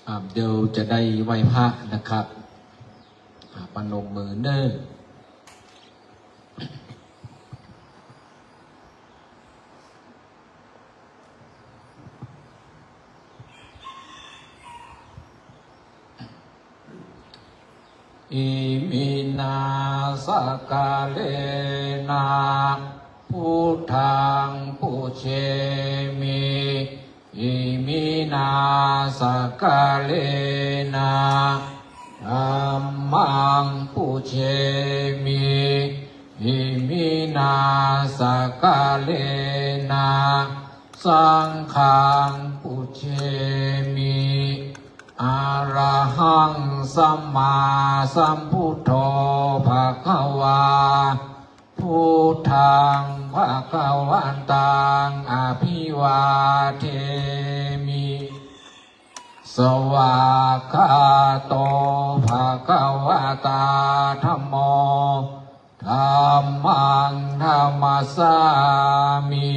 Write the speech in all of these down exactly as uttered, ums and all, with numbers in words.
อ่าเดี๋ยวจะได้ไหว้พระนะครับอ่าประนมมือเน้อ Iminā sakkārena buddhaṃ pūjemi. Iminā sakkārena dhammaṃ pūjemi. Iminā sakkārena saṅghaṃ pūjemi. Arahaṃ sammāsambuddho bhagavā, buddhaṃ bhagavantaṃ abhivādemi. Svākkhāto bhagavatā dhammo, dhammaṃ namassāmi.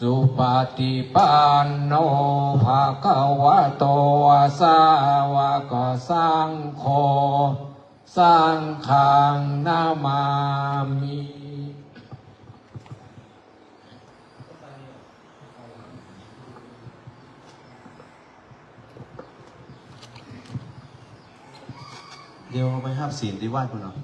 Supaṭipanno bhagavato sāvakasaṅgho, saṅghaṃ namāmi. เดี๋ยวไปรับศีลที่วัดพุ่นเนาะ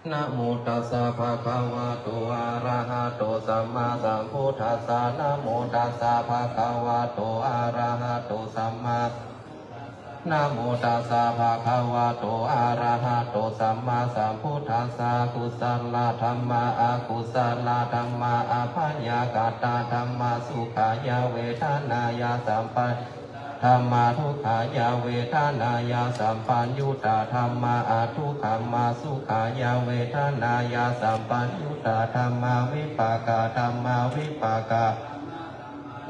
Namo tassa bhagavato arahato sammāsambuddhassa. Namo tassa bhagavato arahato sammā Namo tassa bhagavato arahato sammāsambuddhassa. Kusalā dhammā, akusalā dhammā, abyākatā dhammā, sukhāya vedanāya sampajjutā dhammā, dukkhāya vedanāya sampajjutā dhammā, adukkhamasukhāya vedanāya sampajjutā dhammā, vipākā dhammā, vipākā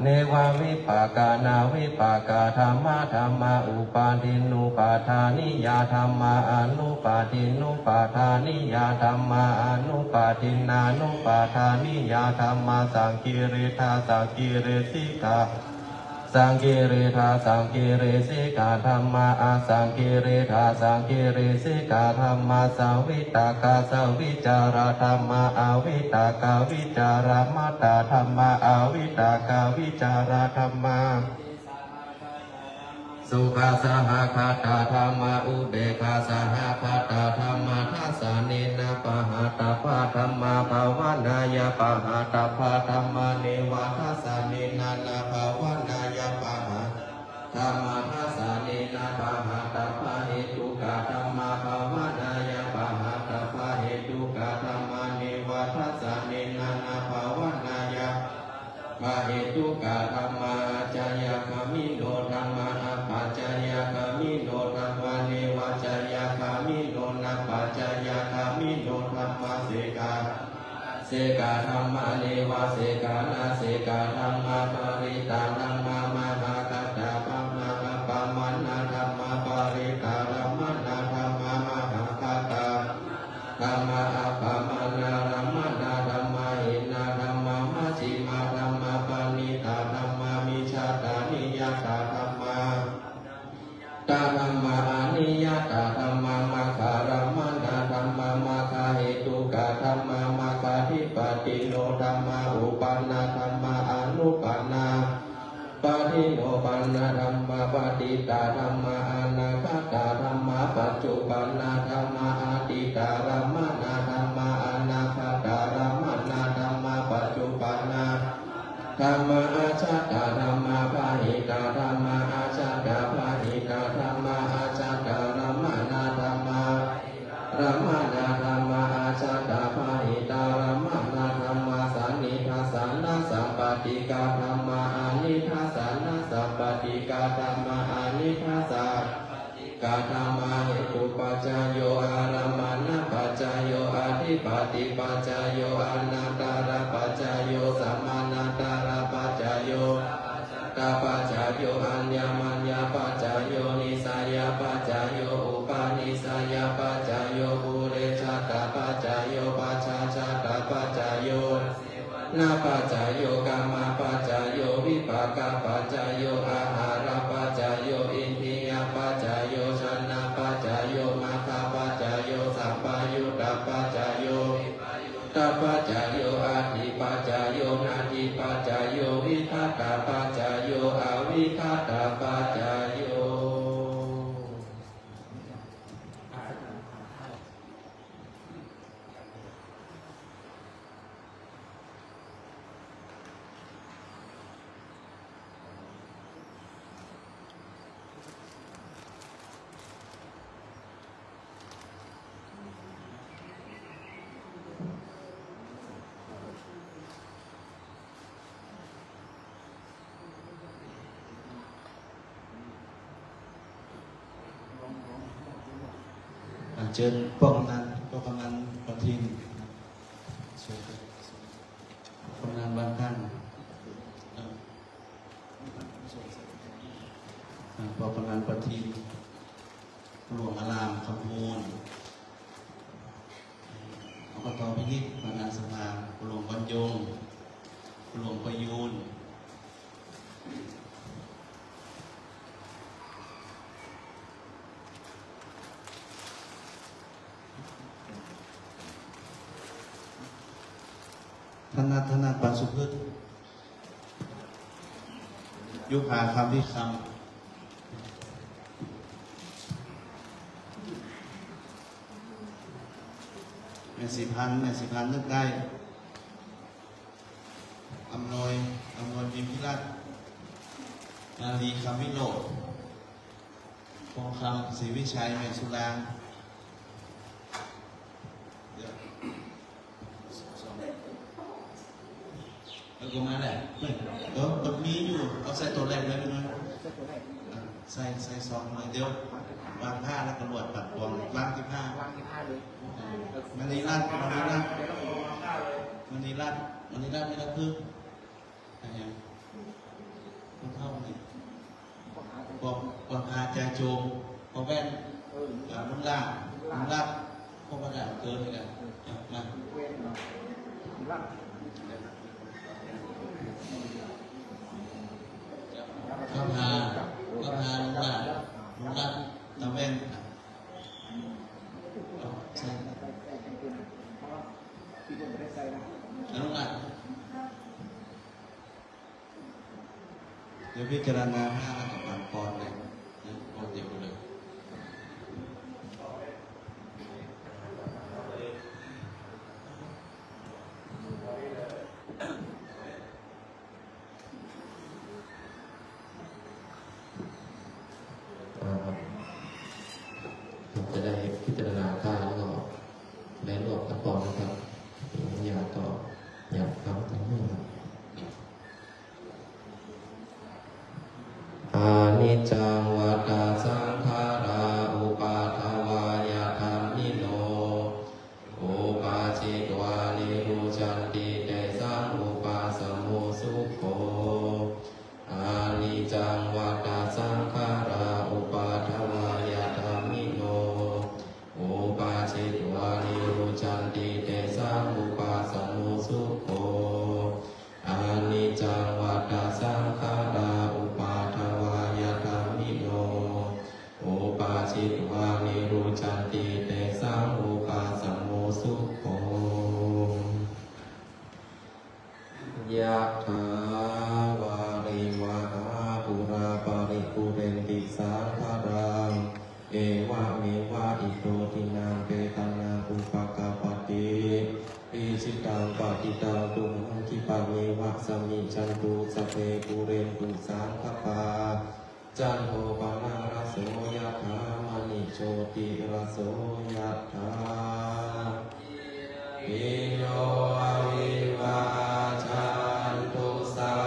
nevavipākanavipākā dhammā, dhammā upādinnupādāniyā dhammā, anupādinnupādāniyā dhammā, anupādinnānupādāniyā dhammā, saṅkiliṭṭhāsaṅkiliṭṭhikā, saṅkiliṭṭhāsaṅkiliṭṭhikā dhammā, asaṅkiliṭṭhāsaṅkiliṭṭhikā dhammā, savitakkasavicārā dhammā, avitakkavicāramattā dhammā, avitakkavicārā dhammā, sukhasahagatā dhammā, upekkhāsahagatā dhammā, dassanena pahātabbā dhammā, bhāvanāya pahātabbā dhammā, neva dassanena na bhāvanāya pahātabbā dhammā, dassanena pahātabbahetukā dhammā, bhāvanāya pahātabbahetukā dhammā, neva dassanena na bhāvanāya pahātabbahetukā dhammā, ācayagāmino dhammā, apācayagāmino dhammā, nevācayagāmino nāpācayagāmino dhammā, sekkhā sekkhā dhammā, nevasekkhā nasekkhā dhammā, parittā dhammā, mahaggatā dhammā, appamāṇā dhammā, parittārammaṇā dhammā, mahaggatā dhammā, appamāṇārammaṇā dhammā, hīnā dhammā, majjhimā dhammā, paṇītā dhammā, micchattaniyatā dhammā, tā dhammā, aniyatā dhammā, maggārammaṇā dhammā, maggahetukā dhammā, maggādhipatino dhammā, uppannā dhammā, anuppannā, pādinuppannā dhammā, patittā dhammā, anāgatā dhammā, paccuppannā dhammā, atītārammaṇā dhammā, anāgatārammaṇā dhammā, paccuppannā dhammā, ajjhattā dhammā, bahiddhā dhammā, ajjhattabahiddhā dhammā, ajjhattārammaṇā dhammā, rammaṇā dhammā, ajjhattā Sappaṭighā dhammā anidassa, nasappaṭighā dhammā anidassa. Sappaṭighā dhammā: hetupaccayyo, ārammaṇapaccayo, adhipatipaccayo, anantarapaccayo, samanantarapaccayo, sabhajātapaccayo, aññamaññapaccayo, nissayapaccayo, upanissayapaccayo, purejātapaccayo, pacchājātapaccayo, nāpaccayo, kammapaccayo, vipākapaccayo, āhārapaccayo, indriyapaccayo, jhānapaccayo, maggapaccayo, sampayuttapaccayo, vippayuttapaccayo, atthipaccayo, natthipaccayo, vigatapaccayo, avigatapaccayo. อ่า เชิญป้องกัน ป้องกันประทิน ป้องกันบ้านตั้ง อ่า ป้องกันประทิน หลวงอารามคำพูน อบต.พินิจ ประธานสภา คุณหลวงบรรยง คุณหลวงประยูน ท่านนัท ท่านนัท ปานสุพฤกษ์ ยุภา คำวิคำ แม่สีพันธุ์ แม่สีพันธุ์นึกได้ อำนวย อำนวย พิมพิรัตน์ นาลี คำวิโรจน์ ทองคำ ศรีวิชัย แม่สุราง เดี๋ยว เออ ก็มาแหละ เออ มันมีอยู่ เอาใส่ตัวแรกเลยพี่น้อย ใส่ตัวแรก อ่ะ ใส่ ใส่ซองเลย เดี๋ยว วางผ้าแล้วก็ลวดปัดกวาง วางที่ผ้า วางที่ผ้าเลย อ่ะ มณีรัตน์ มณีรัตน์ เดี๋ยวเราวางผ้าเลย มณีรัตน์ มณีรัตน์ นี่ก็คือ อันเนี้ย ผู้เฒ่านี่ ปอ ปอพา จาโจม ปอแว่น เออ อ่า ลุงลาด ลุงลาด พวกประดับเกินนี่แหละ อ่ะ มา พระพา พระพา ลุงลาด ลุงลาด ตาแว่น อ่ะ ใช่ อนุรักษ์ เดี๋ยวพิจารณาห้าแล้วก็ปันปอนเลยนะ ปอนเดียวกันเลย อ่า ครับ จะได้พิจารณาผ้าแล้วก็ได้รวบขั้นตอนนะครับ เดี๋ยวหยาดต่อ หยาดคำต่อเนื่องครับ Aniccā vata saṅkhārā uppādavayadhammino, uppajjitvā nirujjhanti tesaṃ vūpasamo sukho. Aniccā vata saṅkhārā uppādavayadhammino, uppajjitvā nirujjhanti tesaṃ vūpasamo sukho. Aniccā vata saṅkhārā uppādavayadhammino, uppajjitvā nirujjhanti tesaṃ vūpasamo sukho. Yathā vārivahā pūrā paripūrenti sāgaraṃ, evameva ito dinnaṃ petānaṃ upakappati. Icchitaṃ patthitaṃ tumhaṃ khippameva samijjhatu, sabbe pūrentu saṅkappā, cando paṇṇaraso yathā, maṇi jotiraso yathā. Sabbītiyo vivajjantu, sab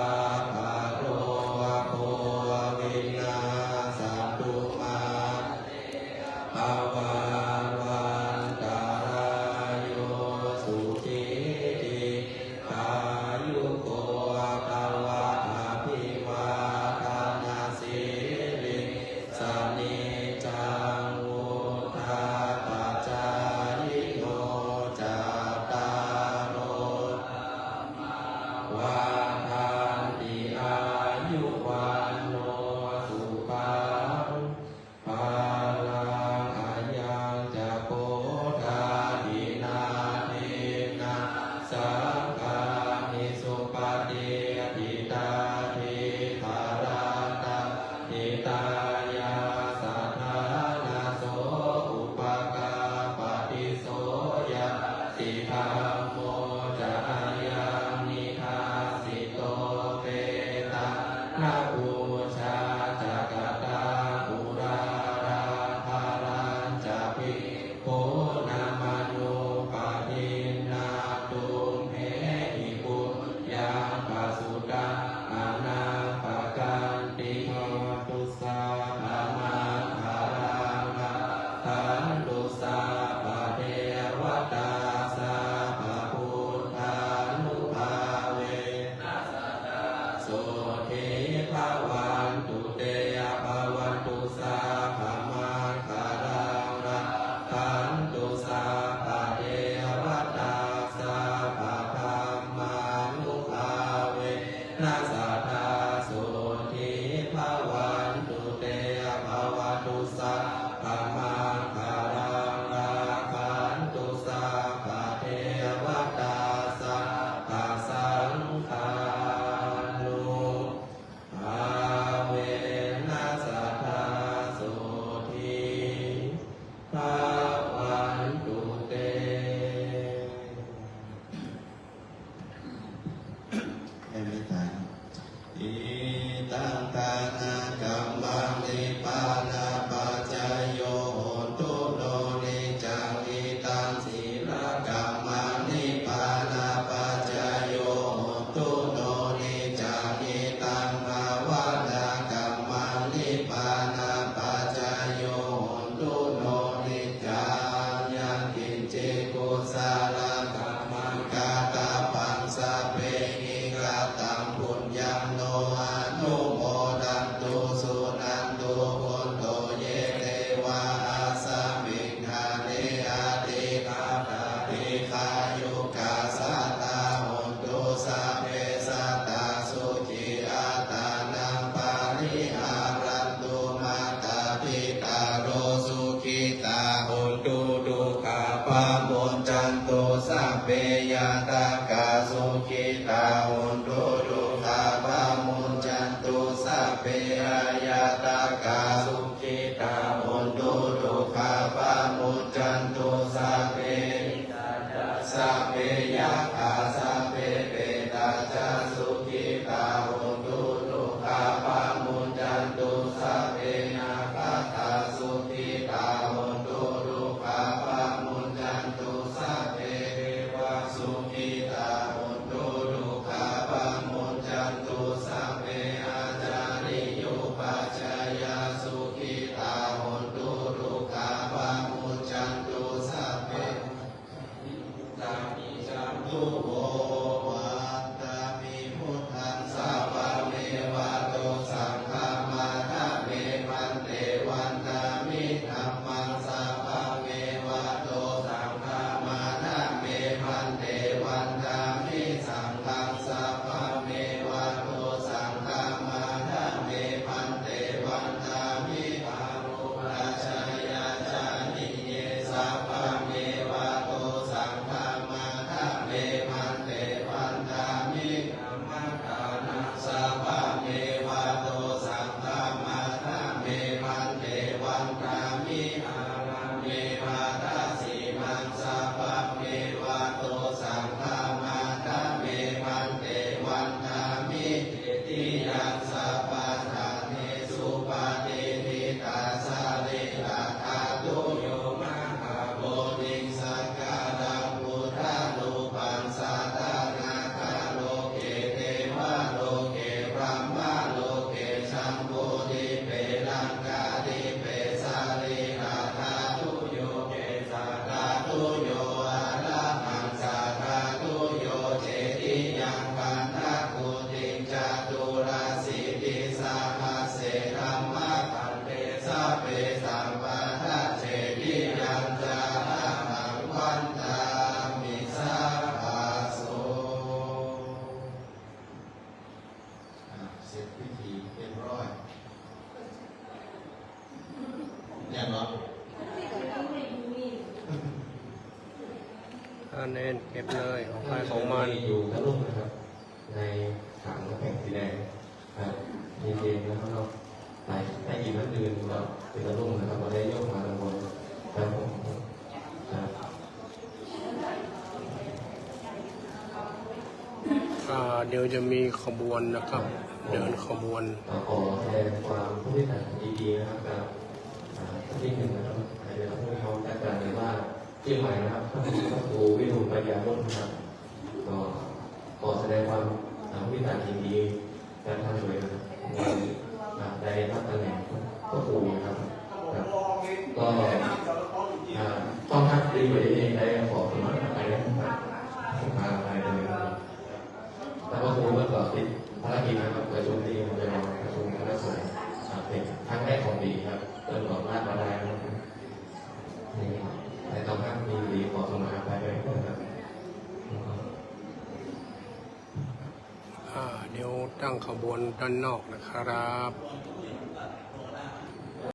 Ñātakā sukhitā hontu, dukkhā pamuñcantu. Sabbe aññātakā sukhitā hontu, dukkhā pamuñcantu. Sabbe, sabbe yakkhā, sabbe petā ca sukhitā hontu, dukkhā pamuñcantu. Sabbe nakkhattā sukhitā hontu, dukkhā pamuñcantu. Sabbe devā sukhitā hontu, dukkhā pamuñcantu. Sabbe ācariyupajjhāyā sukhitā hontu, dukkhā pamuñcantu. Sabbe vandāmi buddhaṃ, sabbaṃ eva dosaṃ khamatha me bhante. Vandāmi dhammaṃ, sabbaṃ eva dosaṃ khamatha me bhante. Vandāmi saṅghaṃ, sabbaṃ eva dosaṃ khamatha me bhante. Vandāmi gurūpajjhāyācariye, sabbaṃ eva dosaṃ khamatha me bhante. Vandāmi dhammaddānaṃ, sabbaṃ eva dosaṃ khamatha me bhante. Vandāmi ārāme bhātasimaṃ, sabbaṃ eva dosaṃ khamatha me bhante. Vandāmi cetiyaṃ, sabbaṭṭhāne supatiṭṭhitā sarīradhātuyo mahābodhiṃ sakkāraṃ buddharūpaṃ sattannaṃ loke devaloke brahmaloke jambudīpe laṅkādīpe sarīradhātuyo kesādhātuyo arahaṃ sādhātuyo cetiyaṃ gandhakuṭiṃ caturāsītisahasсе dhammakkhandhe sabbe sabbattha cetiyañca ahaṃ vandāmi sabbaso. อ่า เสร็จพิธีเรียบร้อย เรียบร้อย อันนี้เก็บเลย ของใครของมัน อยู่ตะลุ่มนะครับ ในถังน้ำแข็งสีแดง ครับ เย็นๆ นะครับเนาะ ไป ไปกินน้ำดื่มก็เป็นตะลุ่มนะครับ บ่ได้ยกมาข้างบน ครับผม ครับ อ่า เดี๋ยวจะมีขบวนนะครับ เดินขบวน ขอแสดงความรู้สึกดีๆ นะครับ กับ อ่า ท่านที่หนึ่งนะครับ เดี๋ยวท่านผู้ชมจัดการเลยว่า เชียงใหม่นะครับ ท่านพระครูวิรุณปัญญานุตนะครับ ก็ขอแสดงความ อ่า รู้สึกยินดีกับท่านด้วยนะครับ ที่ อ่า ได้รับตำแหน่งพระครูนะครับ ครับ ก็ อ่า ต้องทักดีกว่านี้ได้ขอสมัครไปนะครับ สมัครไปเลยนะครับ แต่ว่าครูก็ติดภารกิจนะครับ ประชุมที่จะมาประชุมคณะสงฆ์ อ่า เป็นครั้งแรกของปีครับ เริ่มก่อนลาดบันไดนะครับ นี่ครับ แต่ต้องทักดีๆ ขอสมัครไปเลยนะครับ อ่า เดี๋ยวตั้งขบวนด้านนอกนะครับ